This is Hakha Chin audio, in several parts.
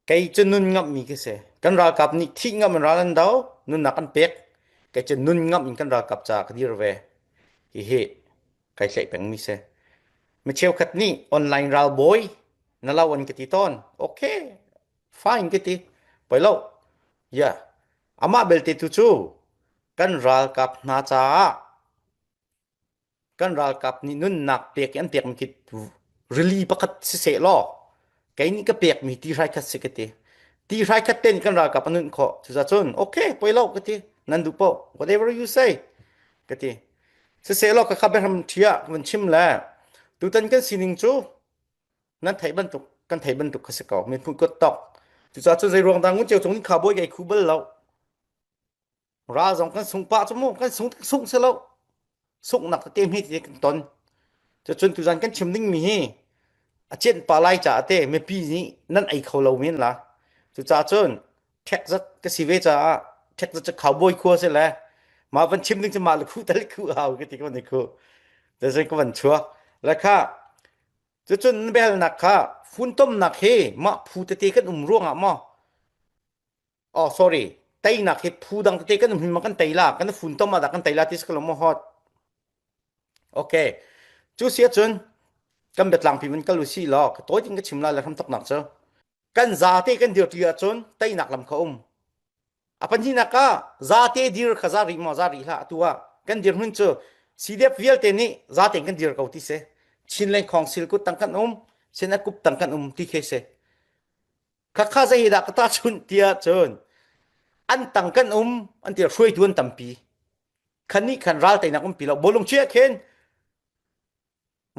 Kei cu nun ngamhmi ka si. Kan ralkap nih thih ngamh in ral an do, nunnak an pek. Kei cu nun ngamh in kan ralkap caah ka dir ve. Hihi kai tlaih pengmi si. Mi cheukhat nih online ralbawi na lo an ka ti tawn. Okay, fine ka ti. Poi lo. Yeah. Amah belte tu cu kan ralkap hna caah kan ralkap nih nunnak pek i an pekmi khi rili pakhat siseh law kei nih ka pekmi ti hrai khat si ka ti. Ti hrai khat ten kan ralkap a nunh khawh. Cucaah okay poi lo ka ti. Nan duh paoh whatever you say ka ti. Siseh law ka kha biahram ṭhi ah van chim le tutan kan sining cu nan theih bantuk kan theih bantuk kha si ko. Miphun kut tok. Cucaah cu zei ruang dah ngun ceu cung nih kha bawi kai khu bal lo. Ral zong kan sung pah cu mu kan sung sung si lo sunghnak tete hme tete kan ton. Cucun tuzan kan chim dingmi hi a cenh pa lai caah te mipi nih nan ei kho lo men la. Cucaah cun ṭhek zat ka si ve caah ṭhek zat cu cowboy khua si le mah van chim ding cu mah le khuh tal khuh hau ka ti ka van i khuh. Cucun ka van chuak. Le kha cucun biahalnak kha funtomnak hi mah phu tete kan um ruangah maw Oh sorry teinak hi phu dang tete kan um hin ma kan tei la kan funtom ah dah kan tei la ti si ko maw hot. Okay. Cu si ahcun kan biatlang pi man kal u si law ka tawi tin ka chim la le hram toknak cu kan zate kan dir ti ahcun teinak lam kha um. A pahnihnak ah zate dir kha za rih maw za rih hlah atu ah kan dir hmun cu CDF vialte nih zate kan dir ko ti si. Chinland Council kut tang kan um, Senate kup tang kan um ti khi si. Khakha zei hi dah ka tahchunh tiah cun an tang kan um an ti hruaitu an tampi. Khan nih khan ral teinak umpi lo. Bawlung chia khin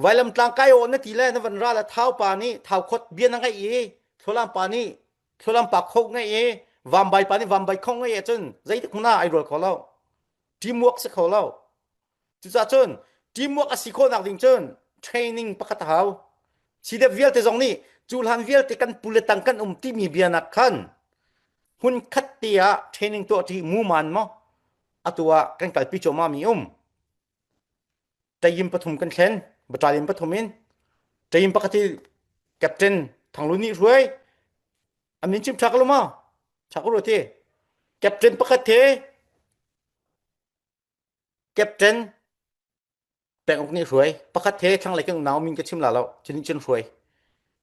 vailam tlang kai aw na ti le na van ral a thau pa nih thau khot bia na ngeih i thlualam pa nih thlualam pa kho ngeih i vambai pa nih vambai kho ngeih ahcun zeitik hmanh ah ai rual kho lo. Teamwork si kho lo. Cucaah cun teamwork a si khawhnak ding cun training pakhat a hau. CDF vialte zong nih cu hlan vialte kan pu le tang kan um timi bia nak khan hmun khat te ah training tuah ṭi muman maw atu ah kan kalpi cuahmah mi um. Tayim pathum kan thlen, battalion pathum in. Tayim pakhat hi captain Thanglu nih hruai, a min chim ṭha ko lo maw? Ṭha ko ru ti. Captain pakhat he Captain penguk nih hruai pakhat he thlanglei kan unau min ka chim la lo cunih cun hruai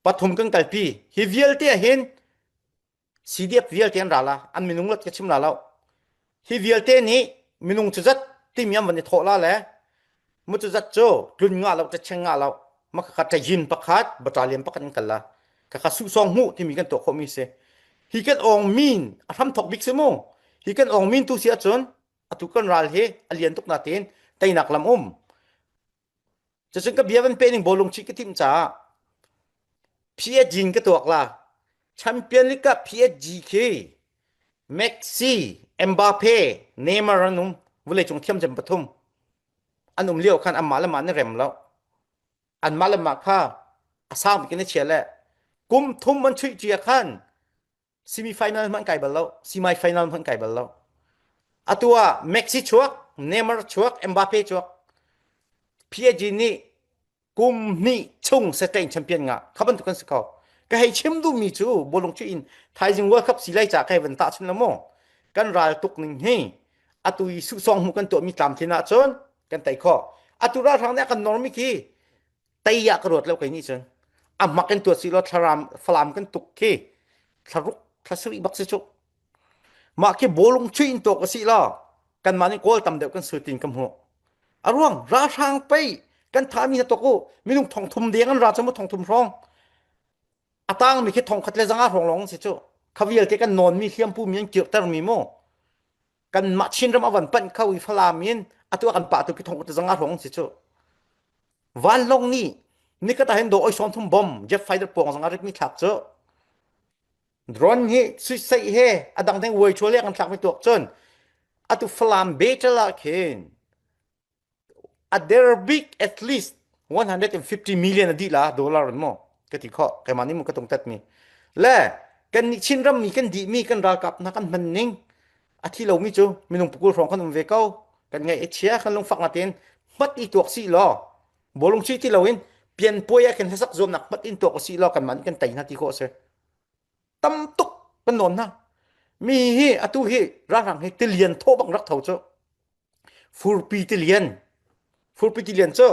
pathum kan kalpi hi vialte ah hin CDF vialte an ra la an minung lat ka chim la lo hi vialte nih minung cu zat timi an van i thawh la le mu cu zat cu tlun nga lo ta cheng nga lo ma kha ta yin pakhat battalion pakhat an kal la ka kha su song mu timi kan tuah khawh mi si hi kan ong min a hram thok bik si mu hi kan ong min tu si ahcun atu kan ral hi a lian tuk natin teinak lam um cucun ka bia van pe ning bawlung chih ka timh caah PSG in ka tuak la Champion League ah PSG khi Messi Mbappe Neymar an um vawlei cung thiam cem pathum an um lio khan anmah le mah an i rem lo anmah le mah kha a sang bik in a chia le kum thum an chuih cia khan semi final hmanh kai bal lo semi final hmanh kai bal lo atu ah Messi chuak Neymar chuak Mbappe chuak PSG nih kum hnih chung Spain champion nga kha bantuk kan si ko ka hei chim duhmi cu bawlung chu in thaizing World Cup si lai ca kai van tah chun la mu kan ral tuk ning hi atu i suhsong hmu kan tuahmi tlamtlin ahcun kan tei kho atu ralhrang nih a kan normi khi tei ah ka ruat lo kei nih cun a hmak in tuat si law thlaram falam kan tuk khi thlaruk thlasarih bak si cu mah khi bawlung chuih in tuak a si law kanmah nih kawl tam deuh kan su tin ka hmuh a ruang ralhrang pei kan thami na tok u minung thong thum deng an ra cu mu thong thum hrawng a tang mi khi thong khat le zanga hrawng lawng si cu kha vialte kan nawn mi hliampu mi an kirter mi mu kanmah Chinram a van panh kho i Falam in atu kan pah tu ki thong zanga hrawng si cu vanlawng nih nikata hin do oi som thum bom jet fighter pawng zanga rik mi thlak cu drone hi suisei he adang theng wai chole kan thlak mi tuak cun atu Falam battle ah khin a der bik at least 150 million a dih la dollar in maw ka ti kho keimah nih mu ka tung tat mi le kan nih Chin ram mi kan dih mi kan ralkap hna kan hman ning a thi lo mi cu minung pukul hrawng kan um ve ko kan ngaih a chia kan lungfak na tin hmat i tuak si law bolung chi ti loin pian puai ah khin hlasak zuamnak hmat in tuak si law kan man kan tei hna ti khawh si tam tuk. Kan nawn hna. Mi hi atu hi ralhrang hi tilian thaw bang rak tho cu. Furpi tilian. Furpi tilian cu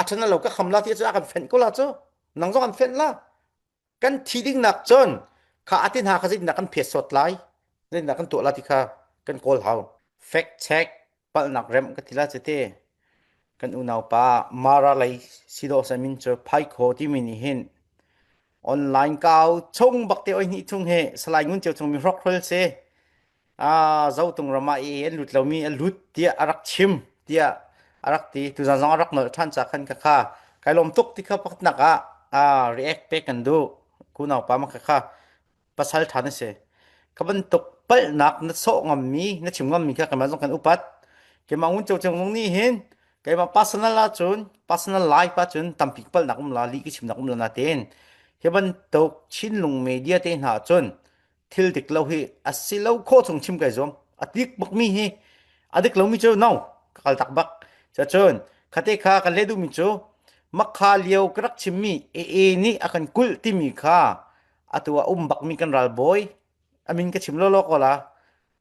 a ṭhan lo ka kham la ti cu a kan fenh ko la cu. Nang zong an fenh la. Kan thi ding nak cun kha ati hna kha zeitindah kan phet sawt lai. Zeitindah kan tuah la ti kha kan kawl hau. Fact check palhnak remh ka ti la cite. Kan unaupa Mara lei sidawh samin cu Phaikhaw timi nih hin online kau chung bak te oi hnih chung he Salai Ngun Ceu chung mi hrokhrol si a Zotung ram ah i an lut lomi a lut tiah a rak chim tiah a rak ti tuzan zong a rak nolh ṭhan ca khan ka kha kai lawm tuk ti kha pakhatnak ah a react pek kan duh kunau pa ma kha kha pasal ṭha na si ka bantuk palhnak na sawh ngammi na chim ngammi kha keimah zong kan upat keimah ngun ceu ceu nih hin keimah personal ahcun personal life ahcun tampi palhnak um la lih ka chimnak um la natein hi bantuk Chinlung media te hna ahcun thil dik lo hi a si lo khawh chung chim kai zuam a dik bakmi hi a dik lomi cu no ka kal tak bak cun khate kha kan leh duhmi cu makha lio ka rak chimmi AA nih a kan kulh timi kha atu ah um bakmi kan ralbawi amin ka chim lawlaw ko la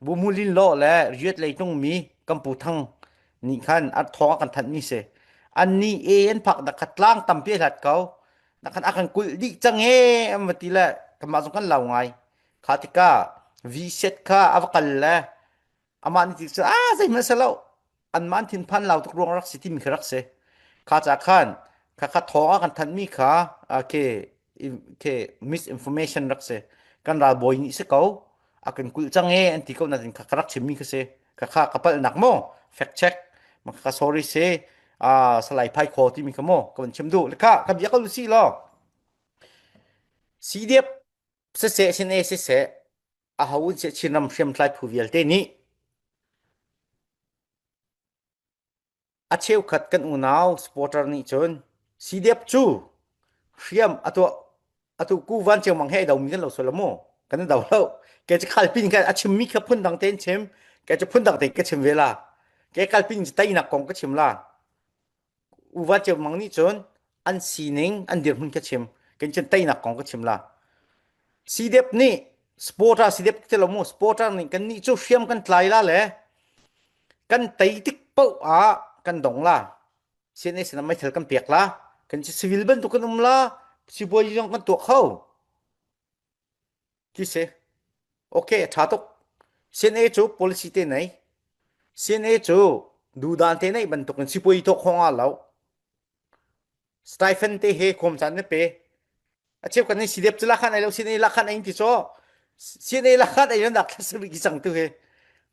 bumu lin law le riat leitung mi kampu thang nih khan a thawng a kan thanh mi si anni e an phak dak khat tlang tampi hlat ko dak khan a kan kulh dih cang e an va ti le kanmah zong kan lau ngai kha tikah v set kha a va kal le amah nih ti cu ah zeihmanh si lo anmah an thinphan lau tuk ruang rak si timi kha rak si kha ca khan kha kha thawng a kan thanhmi kha ke ke misinformation rak si kan ralbawi nih si ko a kan kulh cang e an ti ko natin kha ka rak chimmi kha si kha kha ka palhnak mo fact check ma kha sorry si a salai phai kho timi kha mo ka van chim duh le kha ka bia ka lu si lo CDF siseh sin e siseh aho in seh Chinram hriamtlai phu vialte nih a cheukhat kan unau supporter nih cun CDF cu hriam a tuah atu ku van chiang mang he do mi kan lo sual mu kan do lo ke chu khalpin kan a chim mi kha phun dang tein chim ke chu phun dang tein ka chim ve la ke kalpin teinak kong ka chim la Uva Ceumang nih cun an sining an dirhmun ka chim kan cun teinak kong ka chim la CDF nih supporter CDF ti lo mu supporter nih kan nih cu hriam kan tlai la le kan tei tik paoh ah kan dong la CNA sinah meithal kan pek la kan ci civil bantuk kan um la sipuazi zong kan tuah kho Ti si. Okay, a ṭha tuk. CNA cu policy te nei. CNA cu dudan te neih bantukin sipuai thawk khawng ah lo. Stipend te he khom caan na pe. A cheu kan ni CDF cu lakhan ai lo CNA lakhan ai ti cho. CNA lakhan ai lo nak thlasari ki cang tu he.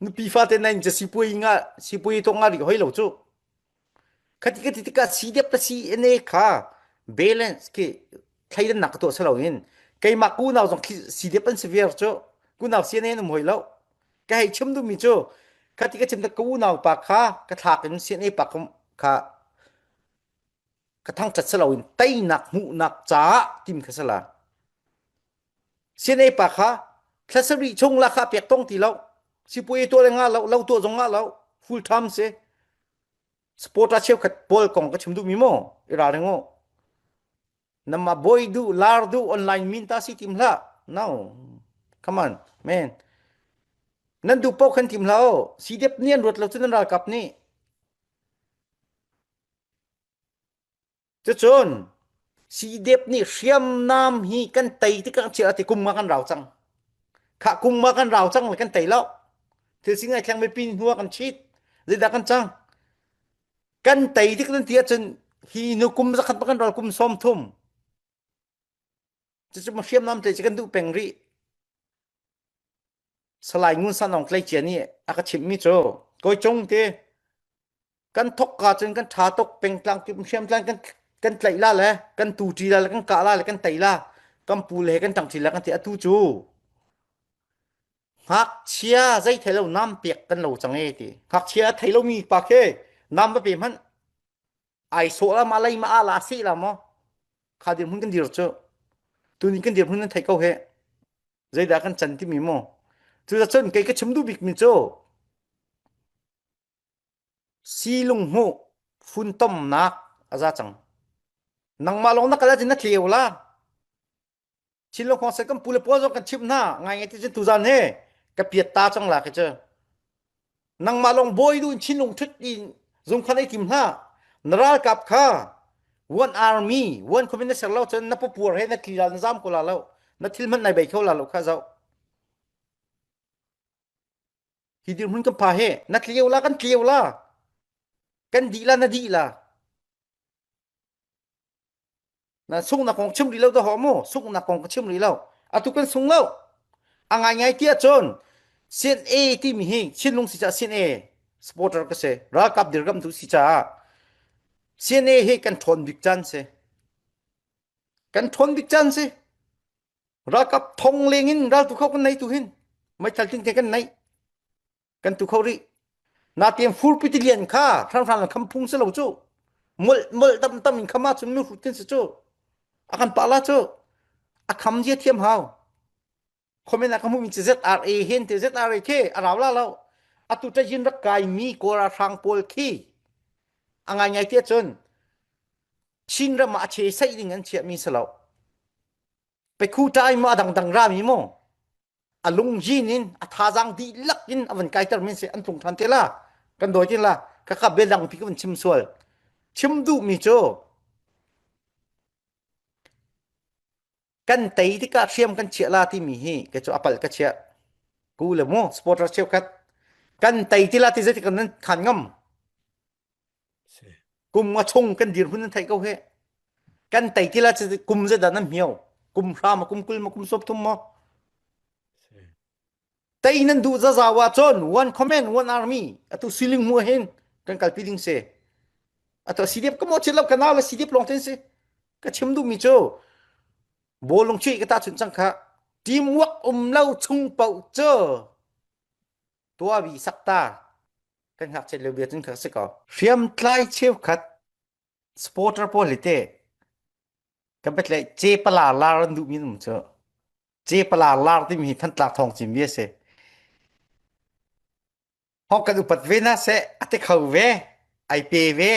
Nupi fa te nain ca sipuai nga sipuai to nga ri hoi lo cu. Khati ka ti tikah CDF le CNA kha balance khi thleidannak ka tuah si loin keimah kunau zong khi CDF an si viar cu kunau CNA an um hoi lo. Ka hei chim duhmi cu khati ka chim tik ka unau pa kha ka thlak in CNA pa kha ka thangṭhat si loin teinak hmuhnak caah tim kha si la. CNA pa kha thla sarih chung la kha pek tong ti lo. Sipuai tuah le nga lo, lo tuah zong nga lo. Full time si. Supporter cheukhat pawl kong ka chim duhmi maw? I ralring u. Nama boy duh, lar duh, online min ta si tim hlah. No. Come on, man. Nan duh paoh khan tim hlah u. CDF nih an ruat lo cu nan ralkap nih. Cucun CDF nih hriamnam hi kan tei tikah chiah ti kum nga kan rau cang. Khah kum nga kan rau cang le kan tei lo. Thil si ngai thleng mipi hnu ah kan chit. Zeidah kan cang? Kan tei tik nan ti ahcun hi nu kum zakhat kan ral kum 30. Cucu ma hriamnam tlei ci kan duh peng rih. Salai Ngun San Aung Tleicia nih a ka chimhmi cu kawi cung ti kan thok ka cun kan ṭha tuk pengtlang kip hriamtlang kan kan tlaih la le kan tu ṭi la le kan kah la le kan tei la kan pu le kan ṭang ṭi la kan ti atu cu ngakchia zei thei lo nam pek kan lo cang e ti ngakchia a thei lomi pa khi nam va pe hmanh ai sawh la ma lei ma a la si la maw kha dirhmun kan dir cu tuni kan dirhmun nan thei ko he zeidah kan can timi maw cuzacun kei ka chim duh bik mi cu Silunghmuh funtomnak a za cang. Nangmah lawng na kal ahcun na tleu la. Chinlung Khawng kan pu le pawl zong kan chimh hna ngai ngai ti cun tuzan he ka piat ta cang la ka cu nangmah lawng bawi du in Chinlung thut in zung khan ei tim hna na ralkap kha one army one khumin na ser lo cun na papuar he na tli la na zam ko la lo na thil hmanh nai bei kho la lo kha zo hi dirhmun kan pha he na tliu la kan tliu la kan dih la na dih la Na sunghnak kong chim rih lo dah mu sunghnak kong ka chim rih lo atu kan sung lo a ngai ngai ti ahcun CNA timi hi Chinlung si caah CNA supporter ka si ralkap dirgam tu si caah CNA hi kan ṭhawn bik caan si kan ṭhawn bik caan si ralkap thong leng in raltu kho kan nei tu hin meithal ting te kan nei kan tu kho rih natin furpi tilian kha hranhran kham phung si lo cu mol mol tam tam in kham ahcun mi hrut kin si cu a kan pa la cu a kham zia thiam hau comment ah ka hmuh mi cu ZRA hen te ZRA khi a rau la lo atu tajin rak kai mi kawra hrang pawl khi a ngai ngai te cun Chin ram ah a che sei ding an chiah mi si lo pekhu tai ma dang dang ra mi mu a lungzin in a thazaang dihlak in a van kaiter min si an tlung than te la kan dawi tin la ka ka bel dang pi ka van chim sual chim duh mi cu kan tei tikah hriam kan chiah la timi hi ke cu apal ka chiah ku le mu supporter cheukhat kan tei ti la ti zeitik kan nan khan ngam Kum nga chung kan dirhmun nan theih ko he. Kan tei ti la kum zeidah nan hmio? Kum hra ma kum 20 ma kum 30 maw? Tei nan duh zazaw ahcun one command one army atu siling mu hin kan kalpi ding si. Atu CDF ka mo chin lo ka nau le CDF lawng ten si. Ka chim duhmi cu bawlung chuih ka ta chun cang kha teamwork um lo chung paoh cu tuabi sakta kan ngakchiat lio bia cun kha si ko. Hriamtlai cheukhat supporter pawl hi te kan petle ce pala lar an duhmi an um cu. Ce pala lar timi hi Thantlang thawng cimmi a si. Hong kan upat ve na seh a te kho ve ai pe ve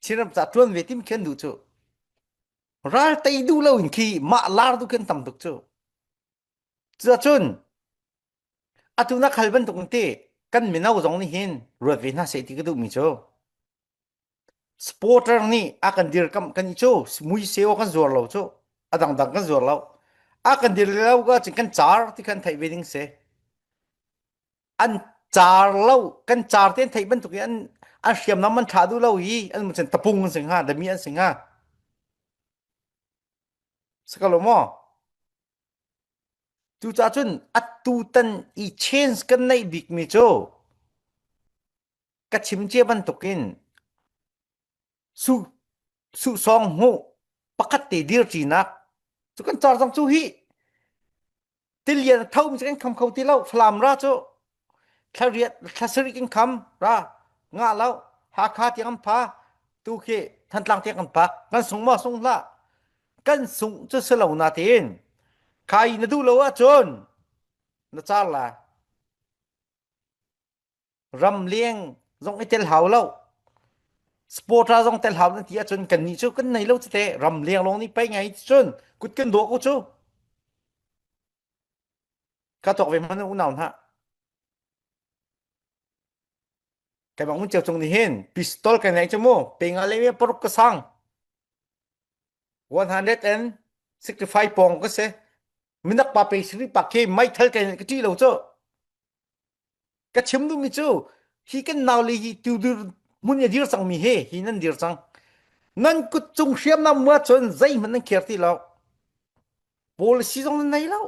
Chinram ca tuan ve tim khi an duh cu. Ral tei duh lo in khi mah lar duh khi an tam tuk cu. Cuacun atu na khal bantuk in ti kan mino zong nih hin ruat ve hna seh ti ka duhmi cu supporter nih a kan dirkamh kan i cu mui seo kan zuar lo cu a dangdang kan zuar lo a kan dir lo ka cun kan car ti khan theih ve ding si an car lo kan car te an theih bantuk in an an hriamnam an thlah duh lo i an mun tapung an si hnga dami an si hnga sakalo maw Cucaah cun atutan i change kan neih bikmi cu ka chim cia bantukin su suhsawng hmuh pakhat te dirṭinak cu kan car zong cu hi tilian a thomi cu kan kham kho ti lo Falam ra cu thla riat thla sarih kan kham ra ngah lo Hakha tiang an pha tu khi Thantlang tiang kan phak kan sung maw sung hlah kan sungh cu si lo natein khai na duh lo ahcun na car la ram leng zong i tel hau lo sporter zong tel hau na ti ahcun kan nih cu kan nei lo tete ram leng lawng nih pei ngai cun kut kan dawh ko cu ka tok ve hmanh unau hna kai bang mun cheu chung nih hin pistol kan nei chu mu pe nga le me paruk ka sang 165 pawng ka si minak pa pe siri pa ke meithal ke ka ṭih lo cu ka chim duhmi cu hi kan nau le hi tu dir mun i dir cangmi he hi nan dir cang nan kut cung hriamnam mua cun zeihmanh nan kher ti lo policy zong nan nei lo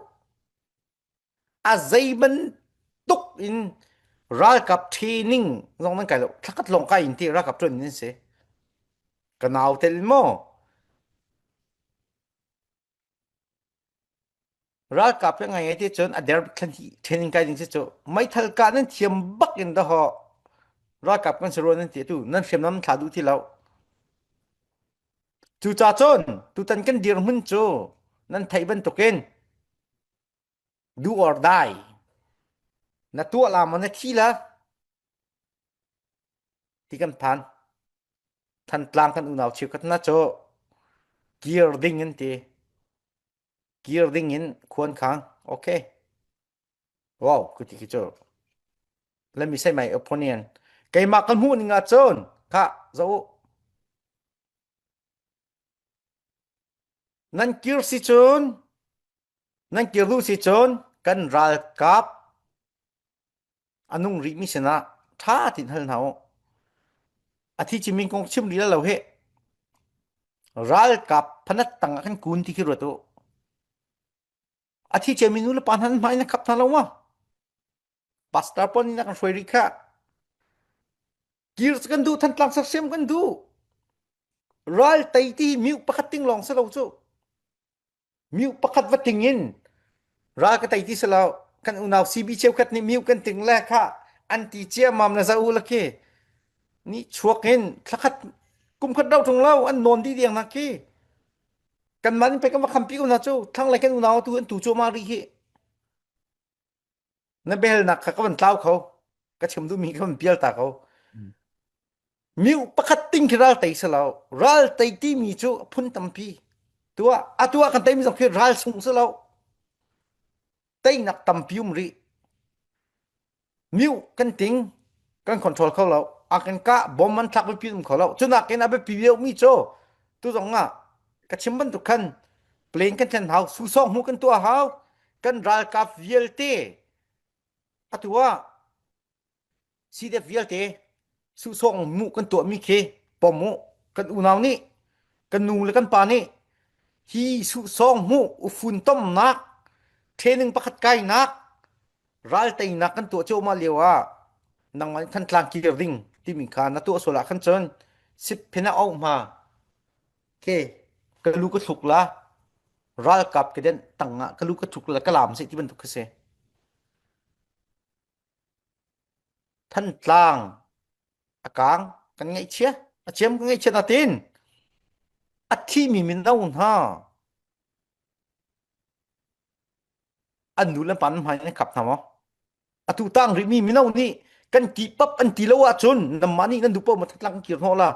a zei bantuk in ralkap training zong nan kai lo thlakhat lawng kai in ti ralkap ṭuan in si ka nau tel maw ralkap le ngai te cun a der training kai ding si cu meithal kah nan thiam bak in da ho ralkap kan si ruan nan ti tu nan hriamnam thla duh ti lo cuca cun tutan kan dirhmun cu nan theih bantukin Do or die. Na tuah la maw na thi la? Ti kan phan. Thantlang kan unau cheukhat na cu kir ding an ti. Kir ding in khuan khang. Okay. Wow, kuti khi cu. Let me say my opinion. Keimah kan hmuh ning ahcun kha zo nan kir si cun nan kir duh si cun kan ralkap a nung rihmi sinah ṭha tein hal hna u. A thi cimmi kong chim rih lo he. Ralkap phanat tang ah kan kun ti khi ruat u. A thi ciami nu le pa hna nan hmai na khap hna lo ma? Pastor pon in a kan hruai rih kha. Kir kan duh thantlang sersiam kan duh. Ral tei ti miu pakhat ting lawng si lo cu. Miu pakhat va ting in ral ka tei ti si lo. Kan unau CB cheukhat nih miu kan ting le kha an ti ciammam na za u la khi. Ni chuak in thlakhat kum khat rau tung lo an nawn dih diang na khi. Kan man pe kan va khampi ko na cu thlanglei kan unau tu an tu cuahmah rih hi. Na biahalnak kha ka van tlau kho. Ka chim duhmi ka van pial ta ko. Miu pakhat ting khi ral tei si lo. Ral tei timi cu phun tampi. Tua atu ah kan teimi zong khi ral sung si lo. Teinak tampi um rih. Miu kan ting kan control kho lo. A kan kah bom an thlak biapi um kho lo. Cunak in a biapi deuhmi cu tu zong ah ka chim bantuk khan plane kan thlen hau, susawng hmu kan tuah hau. Kan ralkap vialte atu ah CDF vialte suhsawng mu kan tuahmi khi pom u kan unau nih kan nu le kan pa nih hi suhsawng mu ufun tomnak training pakhat kainak ral teinak kan tuah cuahmah lio ah nangmah nih Thantlang kir ding timi kha na tuah sual ah khan cun sip phin ah auh hma ke ka lu ka thluk la ralkap ke den tang ah ka lu ka thluk la ka lam se ti bantuk kha si Thantlang a kaang kan ngaihchia a ciam kan ngaihchia natin a thimi mino hna an nu le pa nan hmai nan khap hna maw atu tang rihmi mino nih kan ti pap an ti lo ahcun nanmah nih nan duh paoh ma Thantlang kan kir hnawh la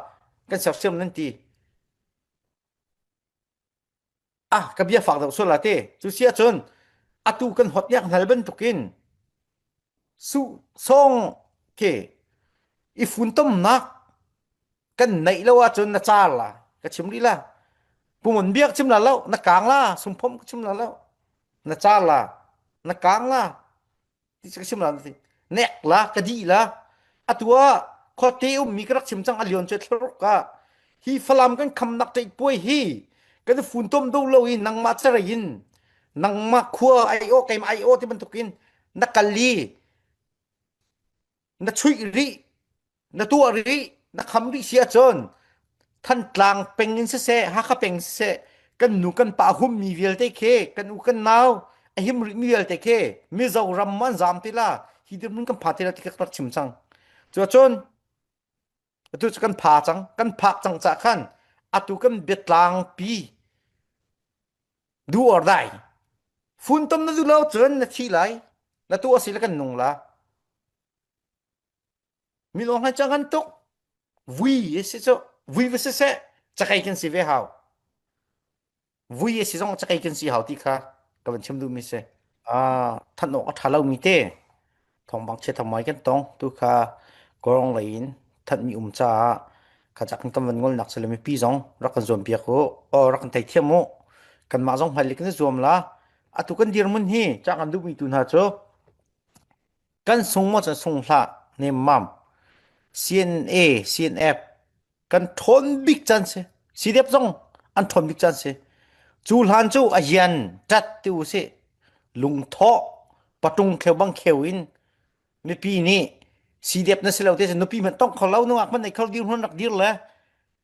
kan sersiam nan ti ah ka bia fak deuh sual la te cu si ahcun atu kan hot yak hnal bantukin su song ke i funtomnak kan neih lo ahcun na car la ka chim rih la pumun biak chim la lo na kang la sumphom ka chim la lo na car la na kang la ti ka chim la ti nek la ka di la atu ah khuate ummi ka rak chim cang a lion cu thlaruk ah hi falam kan khamnak ṭeih puai hi kan funtom do lo i nangmah carei in nangmah khua ai o keimah ai o ti bantukin na kal i na chuih rih na tuah rih na kham rih si ahcun Thantlang peng in siseh Hakha peng siseh kan nu kan pa hummi vialte khi kan u kan nau a him rih mi vialte khi Mizoram an zam ti la hi dirhmun kan pha ti la ti ka rak chim cang cuacun atu cu kan pha cang kan phak cang ca khan atu kan biatlang pi do or die funtom na duh lo cun na thi lai na tu asi le kan nung la Minung han cang han tuk. Vui si cu vui va siseh cakei kan si ve hau. Vui si zong cakei kan si hau ti kha ka van chim duhmi si. Ah, thanh awk a ṭha lomi te thawngpang chia thangmai kan tong tu kha korong lei in thanhmi um caah kha cak kan van ngolnak si le mipi zong rak kan zuam piak u o rak kan theithiam u kanmah zong hmailei kan i zuam la atu kan dirhmun hi ca kan duhmi tu hna cu Kan sung maw cun sung hlah nemmam. CNA, CNF kan ṭhawn bik caan si. CDF zong an ṭhawn bik caan si. Cu hlan cu a yan ṭat ti u sih. Lungthawh patung kheu bang kheu in mipi nih CDF na si lo te nupi hmanh tong kho lo nungak hmanh nei kho dir hmun rak dir le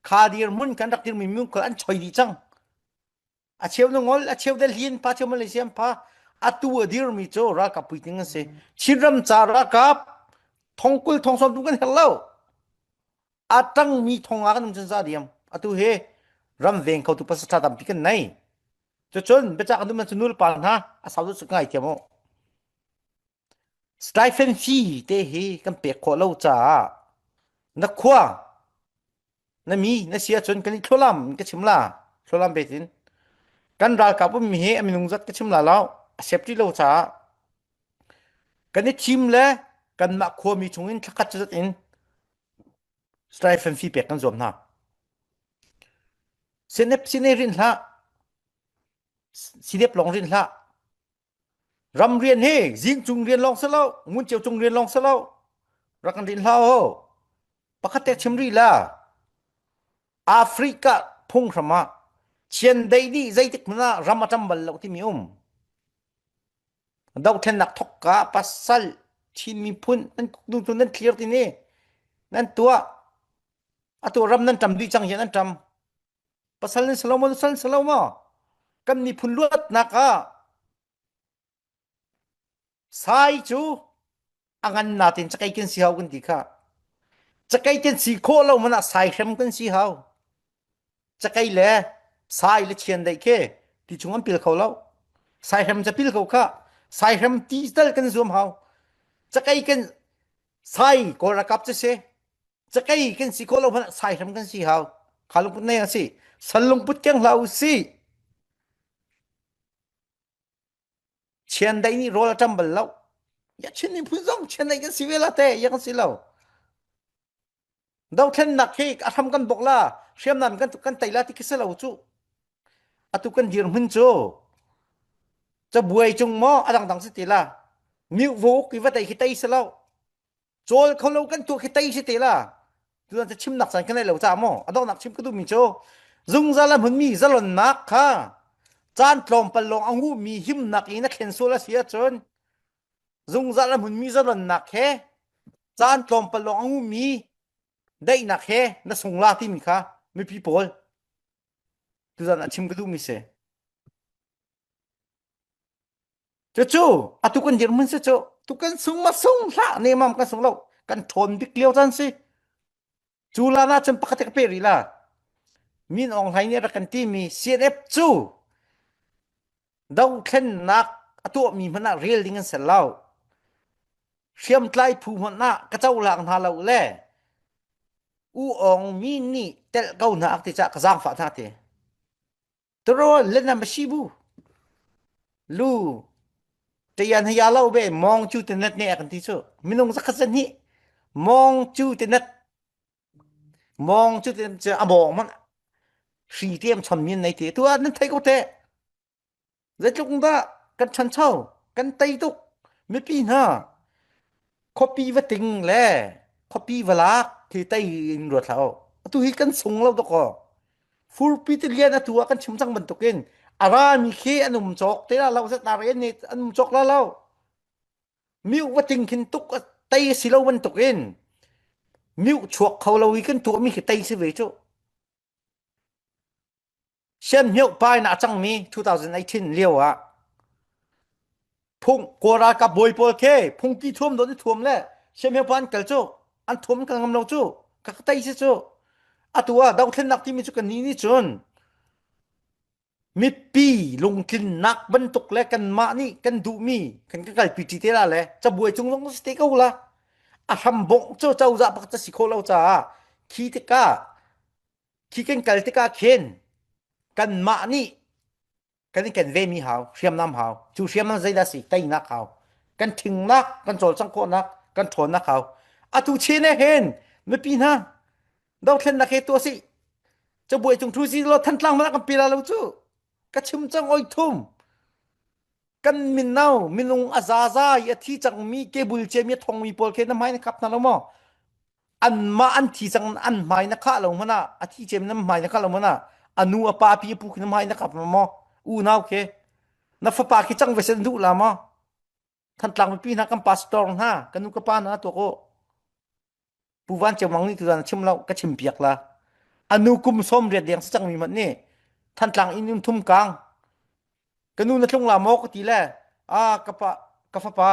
kha dir hmun kan rak dir mi minung an choi dih cang. A cheu na ngol, a cheu Delhi pha, cheu Malaysia pha. Atu a dirmi cu ralkap puitling an si. Chinram ca ralkap thongkul thongsawm tu kan herh lo. A tangmi thonga kan um cun za diam. Atu he ram veng kho tu pasal tampi kan nei. Cucun biacak an um cu nul pa hna a sau cu ngai thiam u. Stipend fee te hi kan pek khawh lo caah na khua na mi na si ahcun kan i thlualam ka chim la thlualam betin. Kan ralkap ummi hi a minung zat ka chim la lo. A safety lo caah kan i thim le kanmah khuami chungin thlakhat cu zat in stipend fee pek kan zuam hna. Sinep sine rin hlah. Sidep lawng rin hlah. Ram rian hi zingcung rian lawng si lo, ngunceu cung rian lawng si lo. Rak kan rin hlah o. Pakhat te chim rih la. Africa phunghram ah chiandeih nih zeitik hmanh ah ram a ṭam bal lo timi um. Dohthlennak thokka pasal Chin miphun nan tu nan clear ti ni nan tuah atu ram nan ṭam dih cang hi nan ṭam pasal nan si lo maw nusal nan si lo maw kan miphun luatnak ah Sai cu a ngan natin cakei kan si hau kan ti kha. Cakei kan si khawh lo man ah sai hrem kan si hau. Cakei le sai le chiandeih khi ti chung an pil kho lo. Sai hrem ca pil ko kha. Sai hrem ti tal kan zuam hau. Cakei kan sai kawl ralkap cu si. Cakei kan si khawh lo hmanh ah sai hrem kan si hau. Kha lungput nei a si. Sal lungput keng hlah u si. Chiandeih nih rawl a ṭam bal lo. Ya Chin miphun zong chiandeih kan si ve la te, ya kan si lo. Dothlennak hi a hram kan bok la, hriamnam kan kan tei la ti khi si lo cu. Atu kan dirhmun cu cabuai cung maw a dangdang si ti la. Miu vuk i va tei khi tei si lo. Cawl kho lo kan tuah khi tei si te la. Tuan ca chimnak caan kan nei lo ca maw? A donghnak chim ka duhmi cu zungzal a hmunmi zalonnak kha caan tlawmpal lawng a nguhmi himnak in a thlen sual a si ahcun zungzal a hmunmi zalonnak he caan tlawmpal lawng a nguhmi daihnak he na sung la timi kha mipi pawl tuzan ah chim ka duhmi si. Cucu atu kan dirhmun si cu tu kan sung ma sung hlah nemam kan sung lo kan ṭhawn bik lio caan si. Cu lan ah cun pakhat ka pe rih la. Min Aung Hlaing nih rak kan timi CNF cu dothlennak a tuahmi hmanh ah rel ding an si lo. Hriamtlai phu hmanh ah ka cohlang hna lo le U Aung mi nih telh ko hna ak ti cah ka zaangfah hna ti. Turo lenam shibu lu tayan haya lo be mong chu te nat ne kan ti chu minung zakhat zan hi mong chu te nat mong chu te che among man hri tiam chon min nei te tu nan thei ko te zeitluk dah kan ṭhancho kan tei tuk mipi hna khuapi va ting le khuapi va lak khi tei in ruat hlah u atu hi kan sung lo dawkaw furpi tilian atu ah kan chim cang bantukin a rami khi an um cawk te la lo zat na ren nih an um cawk la lo miu va ting khin tuk tei si lo bantukin miu chuak kho lo i kan tuahmi khi tei si ve cu Siamhmioh in a cangmi 2018 lio ah phung Kawl ralkap bawi pawl khi phungki thuam dawt i thuam le siamhmioh pa an kal cu an thuam kal ngam lo cu ka ka tei si cu atu ah dothlennak timi cu kan nih nih cun mipi lungtlinnak bantuk le kanmah nih kan duhmi kan kan kalpi ṭi te la le cabuai cung zong si te ko la a hram bongh cu cozah pakhat si khawh lo caah khi tikah Khi kan kal tikah khin kanmah nih kan i ken vemi hau, hriamnam hau. Cu hriamnam zeidah si? Teinak hau. Kan ṭhingnak, kan cawlcangh khawhnak, kan ṭhawnnak hau. Atu chin eh hin mipi hna dothlennak he tuah si. Cabuai cung ṭhu si law Thantlang hmanh ah kan pe la lo cu. Ka chim cang oi thum. Kan mino minung a zaza i a thi cangmi kebul ciami a thongmi pawl khi na hmai na khap hna lo maw? Anmah an thi cang an hmai na khah lo hmanh ah a thi ciami na hmai na khah lo hmanh ah a nu a pa pi a pu khi na hmai na khap maw? Unau khi na fapa khi cang ve sen duh la maw? Thantlang mipi hna kan pastor hna kan nu ka pa hna tuak u. Pu Van Ceu Mang nih tuzan a chim lo ka chim piak la. Anu kum sawm riat deng si cangmi hmanh nih Thantlang inn um thum kang ka nu na tlung la maw ka ti le a ka pa ka fapa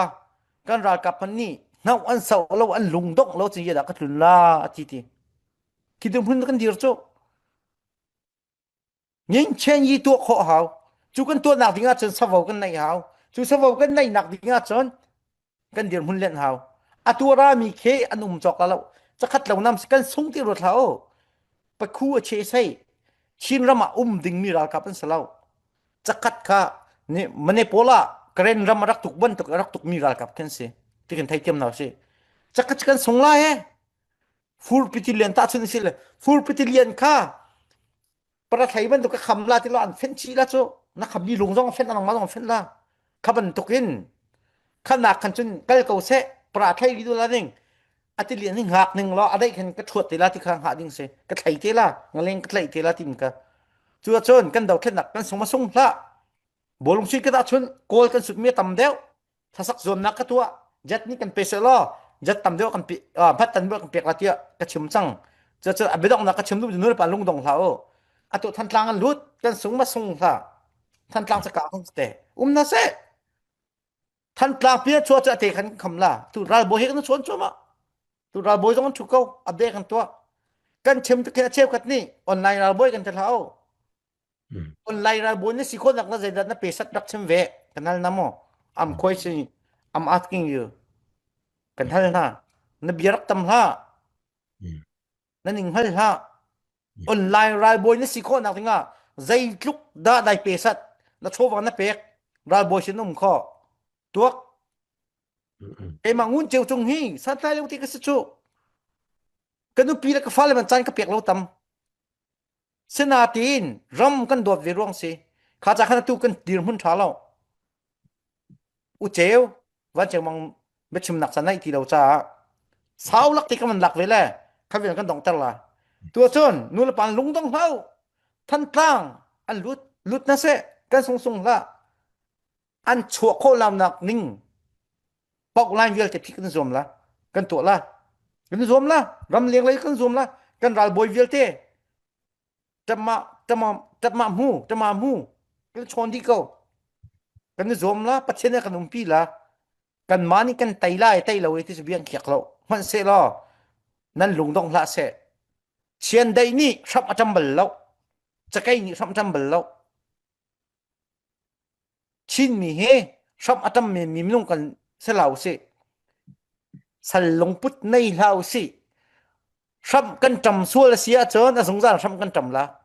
kan ralkap hmanh nih hnauh an soh lo an lung dongh lo cun dah ka tlun la a ti ti khi hmun kan dir cu Ngingchen yi tuah khawh hau. Cu kan tuahnak ding ahcun savo kan neih hau. Cu savo kan neihnak ding ahcun kan dirhmun lenh hau. A tuarami khi an um cawk lo. Cakhat lo nam kan sung ti ruat hlah u. Pakhu a che sei. Chin ram ah um dingmi ralkap an si lo. Cakhat kha ni Manipur ah Karen ram a rak tuk bantuk a rak tukmi ralkap khin si. Ti kan theithiam hna usih. Cakhat kan sung lai e. Furpi lian ta chun si le furpi lian kha Parathlei bantuk ka kham la ti lo an fenh chih la cu na kham mi lung zong fenh nangmah zong fenh la kha bantuk in khanak khan cun kal ko seh parathlei li la ning ati lian hi ngak ning lo adai khan ka thuat te la ti kha ngah ding si ka thlei te la ngaleng ka thlei te la tim ka cu cun kan dothlennak kan sung ma sung hlah bolung sui ka dah chun kawl kan sut mi tam deuh thlasak zuamnak ka tuah jet nih kan pe seh law jet tam deuh kan pe hmat tan deuh kan pek la tiah ka chim cang cu a biadonghnak ka chim duh nu le pa lungdong hlah u atu thantlang an lut kan sung ma sung hlah thantlang ca ka te um na se thantlang pia chua cha te khan kham la tu ral bo he kan chuan chua ma tu ral boi zong an thu ko update kan tuah kan chim tu khe cheu khat ni online ral boi kan te hlah Online ralbawi na si khawhnak na zeidah na pesat rak chim ve kan hal na maw I'm questioning I'm asking you kan hal hna na bia rak tam hlah na ning hal hlah online ralbawi na si khawhnak dingah zeitluk dah dai pesat na chawva na pek ralbawi sin um kho tuak keimah ngun ceu cung hi santlai lo ti ka si cu ka nupi le ka fale man caan ka pek lo tam Sinain ram kan dawt ve ruang si. Kha ca khan atu kan dirhmun ṭha lo. Uceu vancung mang biachimnak ca naih ti lo caah sau lak ti kan van lak ve le kha vial kan dongter la. Tu ahcun nu le pa lungdong hlah u. Thantlang an lut lut na seh kan sung sung hlah. An chuah khawh lamnak ning pauk line vialte phih kan zuam la kan tuah la kan zuam la ram leng lei kan zuam la kan ralbawi vialte tama tama tama mu tama mu kan chawn dih ko kan i zuam la pathian nih kan umpi la kan ma nih kan tei lai tei lo ti biang khiak lo hmanh se law nan lungdong hlah seh chiandeih nih hram a ṭam bal lo cakei nih hram a ṭam bal lo Chinmi hi hramh a tam menmi minung kan si hlah usih. Sal lungput nei hlah usih. Hramh kan ṭam sual a si ahcun a zungzal hramh kan ṭam la.